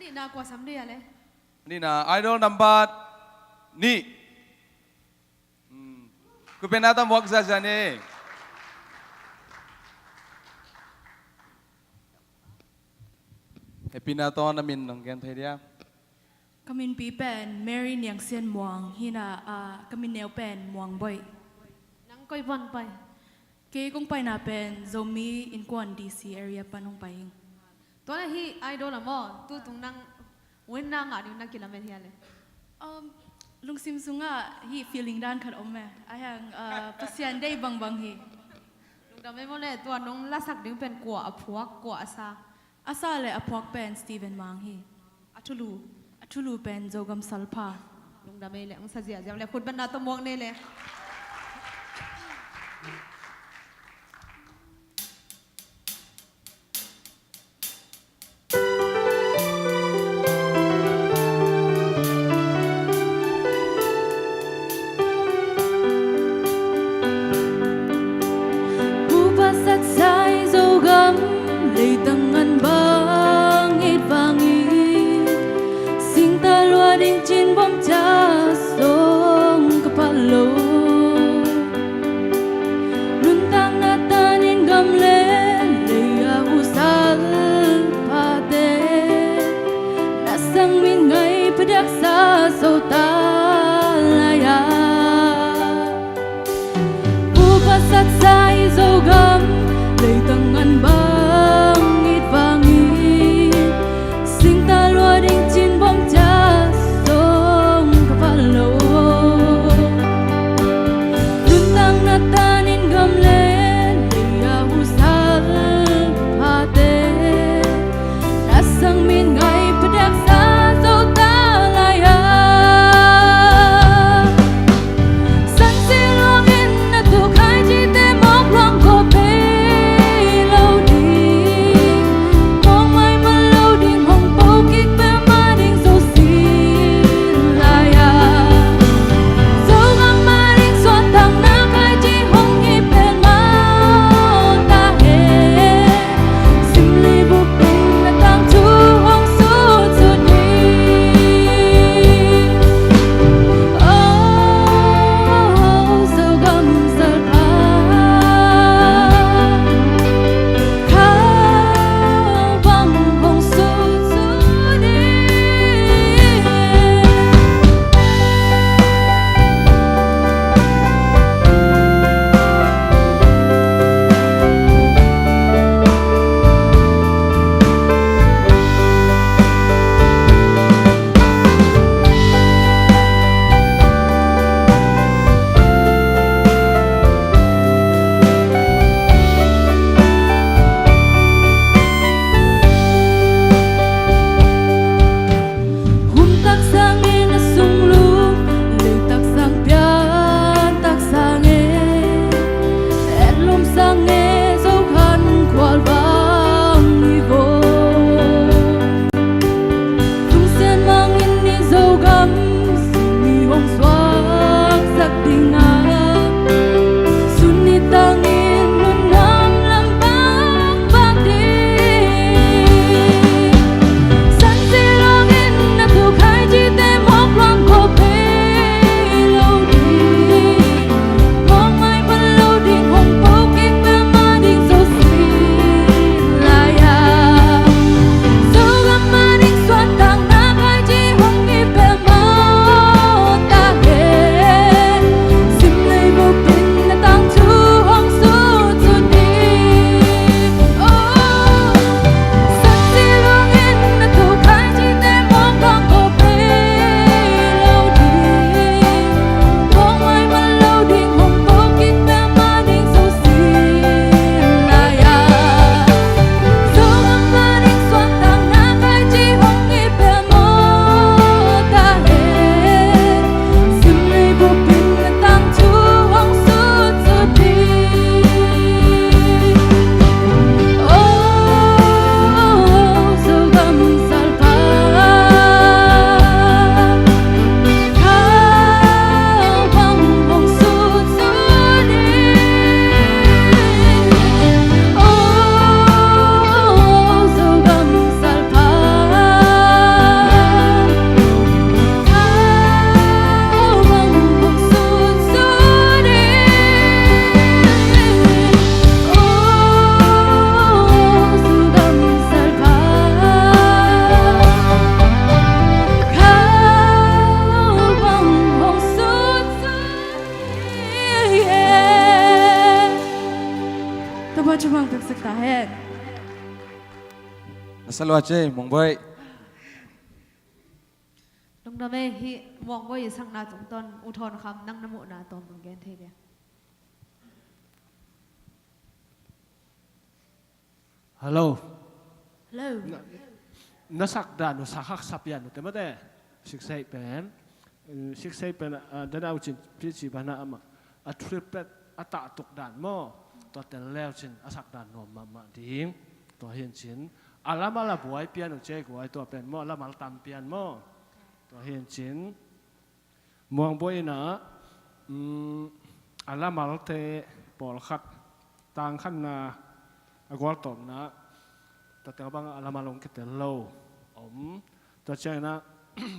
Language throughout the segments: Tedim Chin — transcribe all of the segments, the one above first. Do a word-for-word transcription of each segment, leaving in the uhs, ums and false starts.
Nihna kua sam dih a le? Nihna Idol number nih. Hmm. Kua pen na tawh muak ziahziah ni. Hehpihna tawh na min nong gen thei dia? Ka minpi pen Mary Niang Sian Muang hi a, ah, ka min neu pen Muang Boih. Nang koi pan pai? Kei kong paina pen Zomi Innkuan D C area pan hong pai ing. Tua leh hih Idol ah maw, tutung nang win na ngah ding na kilamen hi a le? Um, lungsim sungah hih feeling dan khat om e. Ahi hang, uh, Pasian deih bangbang hi. Lungdam ei maw le, tua nong lasak ding pen kua a phuak, kua a sa? A sa le a phuak pen Steven Mang hi. A thulu? A thulu pen Zogam Salpha. Lungdam ei le, hong sa ziahziah le, khut beng na tawh muak ni le. Pu Pa Sat Sai Zogam leitang ngan bang it vangin, singta lua ding cin bom ca song ka pha lo. Nuntakna tanin gam le lei a husal phate, na sang min ngai padiak sa zo ta lai a. Pu Pa Sat Sai Zogam leitang ngan bang it vangin, singta lua ding cin bom ca song ka pha lo. Nuntakna tanin gam le lei a husal phate, na sang min ngai padiak sa zo ta lai a. Sang si luangin na tu khai cite mawk luang ko pe. Salua ce, Muang Boih. Lungdam ei, hih Muang Boih i sakna tungtawn U Thawn Kham nang na muhna tawm nong gen thei dia? Hello. Hello. Na, na sak dan uh sak haksa pian uh te mate. Six eight pen. Eh, six eight pen, ah, dan au cin pici bana ama. A triplet a tahtuk dan maw. Tua tel leu cin a sak dan nuam mahmah ding. Tua hin cin. A lamal a buai pian uh ce guai tua pen maw. A lamal tam pian maw. Tua hin cin. Muang Boih in ah, mm, a lamalte pawlkhat tangkhatna a gualtawpna, tua teng bang a lamal hong kitel lo om. Tua ciangin ah,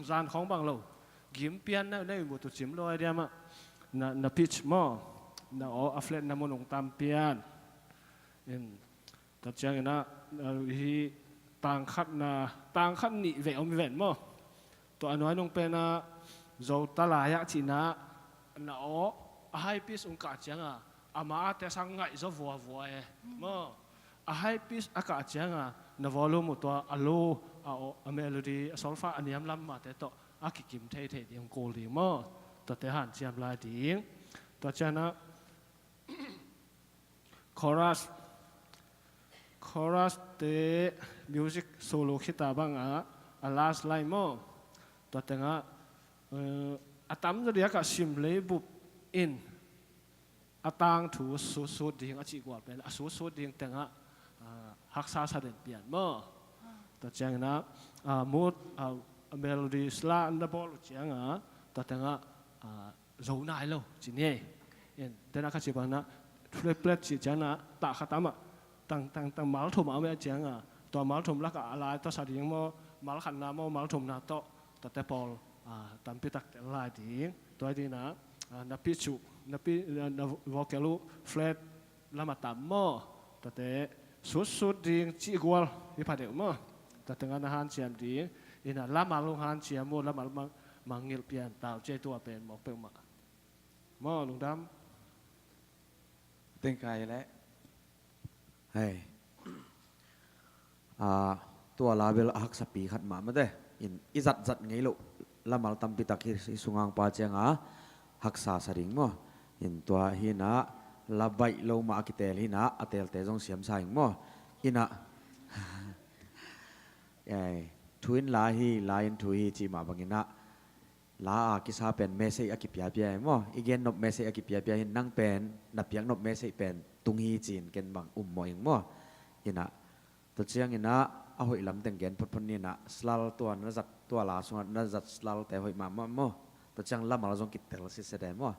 zan khawng bang lo. Gim pian na, na i mut uh cim lo ai diam ah. Na, na pitch maw. Na aw a flat na mun hong tam pian. In, Tua ciangin ah, ah, hih tangkhatna, tangkhat nih vei om ven maw. Tua a nuai nung pen ah, zo ta lai ah cihna, na aw, a high pitch ung kah ciang ah, ama a te sang ngaih zaw vuavua e. Maw, a high pitch a kah ciang ah, na volume uh tua a low, a aw, a melody, a solfa, a niam lam mate tawh, a kikim theithei ding kul ding maw. Tua te hanciam lai ding. Tua ciangin ah, Chorus. Chorus te music solo khita bang ah, a last line maw. Tua teng ah, eh, a tam zaw diak ah sim lei bup in a tangthu sutsut ding a cih gual pen a sutsut ding teng ah, ah, haksa sa den pian maw. Tua ciangin ah, ah, mood, ah, melodies la na bawl uh ciang ah, tua teng ah, ah, zo nai lo, ci ni. In, tena kha ci bang na, triplet ci ciang na, tah khat a mah, tang, tang, tang mal thum a mah ciang a, tua mal thum lak a lai tawh sa ding maw, mal khatna maw, mal thumna tawh, tua te pawl, ah, tampi tak tel lai ding, tua ding na, ah, na pitch uh, na pi-, na, na vocal uh, flat, lam a tam maw, tua te, sut sut ding, cih gual, hi pha deuh maw, tua teng a na hanciam ding, in a lamal uh hanciam uh, lamal mang, mangngilh pian tau, cia tua pen mawk peuhmah. Maw, lungdam. Tengkai le. Hei. Ah, tua la bel a haksapi khat mah mate. In i zatzat ngei loh. Lamal tampi tak hi, hi sungang pa ciang a haksa sa ding maw. In tua hi na la baih lo mah a kitel hi na a telte zong siam sa ing maw. Ina. Ei, thu in la hi, la in thu hi ci mah bangin a la a kisa pen message a kipiapia hi maw? I gen nop message a kipiapia hi, nang pen na piak nop message pen tung hi ci-in ken bang um mawh ing maw? Ina, tua ciangin a hoih lam teng gen photphot ni na, slal tua na zat, tua la sungah na zat slal te hoih mahmah maw? Tua ciang lamal zong kitel sitset e maw?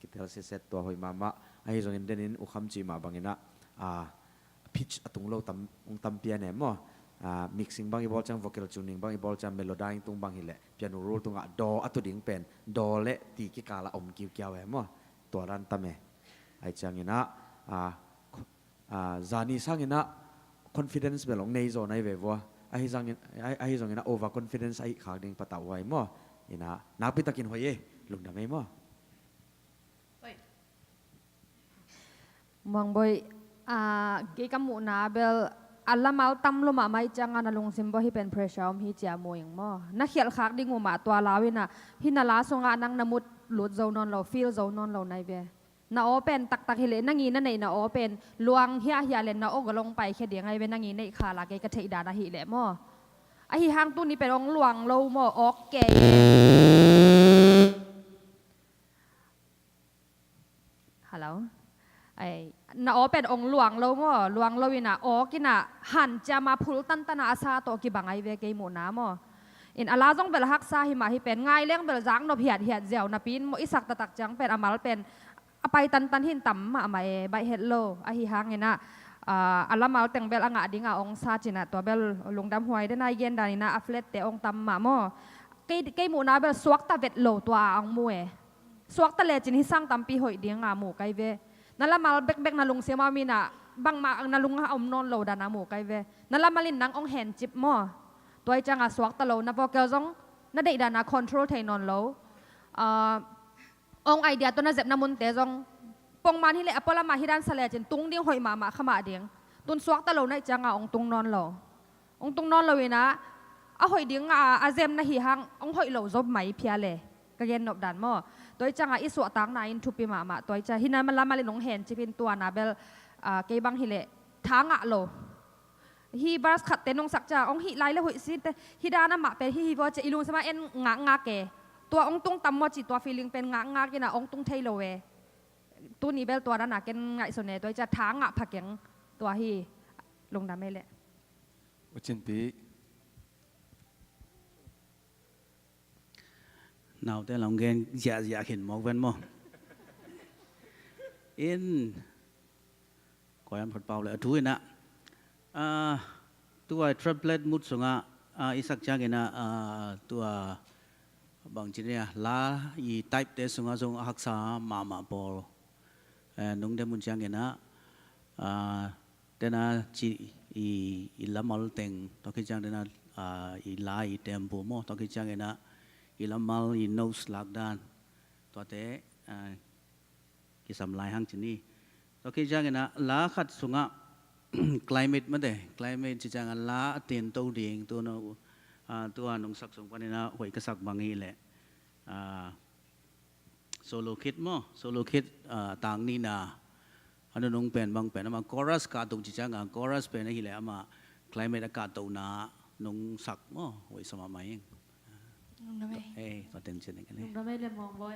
Kitel sitset tua hoih mahmah. Ahi zongin denin ukham ci mah bangin a, a, pitch a tung lo tam, ung tam pian e maw? A, mixing bang i bawl ciang, vocal tuning bang i bawl ciang, melodying tung bang hileh, piano roll tungah daw a tu ding pen, daw le ti kikal a om kiukiau e maw? Tua dan tam e. Ahi ciangin a, a, a, zani sangin a confidence bel ong nei zaw nai ve vua. Ahi zangin, ahi, ahi zongin a overconfidence ahi khak ding patau huai maw? Ina, nakpi takin hoih e, lungdam ei maw? Muang Boih, ah, kei ka muhna bel a lamal tam lo mahmah i cianga na lungsim bawh hi pen pressure om hi cia mu ing maw? Na khialh khak ding uh mah tua lau ina, hi na la sungah nang na mut lut zo nawn lo, feel zo nawn lo nai ve. Na aw pen taktak hileh, nang i na neih na aw pen luang hiahhiah le na aw galong paikhia ding ai ve, nang i neih khala kei ka theih dan ahileh maw? Ahi hang tuni pen ong luang lo maw, awk kei. Hello. Ai, na aw pen ong luang lo maw, luang lo ina, awk ina, han ciama phul tantana a sa tawh kibang ai ve kei muhna maw. In a la zong bel haksa hi mah hi pen, ngai leng bel zak nop hiathiat ziau napi in maw, i sak taktak ciang pen, a mal pen, a pai tantan hin tam mahmah e, baih het lo, ahi hang ina, ah, a lamal teng bel a ngah dinga ong sa cina tua bel lungdam huai dena i gen dan ina a flat te ong tam mah maw. Kei, kei muhna bel suakta vet lo tua a ong mu e. Suakta lecin hi sang tampi hoih dinga mu kai ve. Na lamal bekbek na lungsim a om ina, bangmah na lung a om nawn lo dana mu kai ve. Na lamal in nang ong hencip maw. Tua i cianga suakta lo, na vocal zong na deih dana control thei nawn lo. Ah, ong idea tawh na zepna munte zong pongman hileh a pualamah hi dan sa lecin tung ding hoih mahmah kha mah ding. Tun suakta lo na i cianga ong tung nawn lo. Hong tung nawn lo in ah, a hoih ding a, a zem na hi hang, hong hoih lo zo mai phial e. Ka gen nop dan maw. Tua hi ciang a i suahtakna in thupi mahmah. Tua hi ciang hih na lam ah leh nong hencip in tua na bel, ah, kei bang hi leh tha ngah lo. Hih verse khat te nong sak ciang, hong hih lai leh hoih sin te, hih dan amah pen hih hi vaw ci a i lungsim ah en ngakngak e. Tua hong tung tam maw ci tua feeling pen ngakngak in ah hong tung thei lo e. Tuni bel tua dan a ken ngaihsun e, tua hi ciang tha ngah pha keng, tua hi. Lungdam e leh. U Cin Pi. Naute long gen ziahziah khin mawk ven maw. In, koi am khat pau le a thu in ah, ah, tua triplet mood sungah, ah, i sak ciang in ah, ah, tua bang ci ni a, la i type te sungah zong a haksa mahmah pawl, eh, nong dem un ciang in ah, ah, tena ci i, i lamal teng, tua khit ciang tena, ah, i la i tempo maw, tua khit ciang in ah i lamal i notes lak dan, tuate, ah, kisam lai hang ci ni. Tua khit ciang in ah la khat sungah climate mate, climate ci ciang a la a tento ding, tu no, ah, tua nong sak sung pan in ah hoih ka sak bang hi leh, ah, Solo Kid maw, Solo Kid, ah, tang nihna. A nunung pen bang pen amah chorus kahto ci ciang a, chorus pen ahih leh amah climate a kahtona nong sak maw, hoih sa mahmah ing. Lungdam e. Eh, tua teng ci ning. Lungdam e leh Muang Bawi.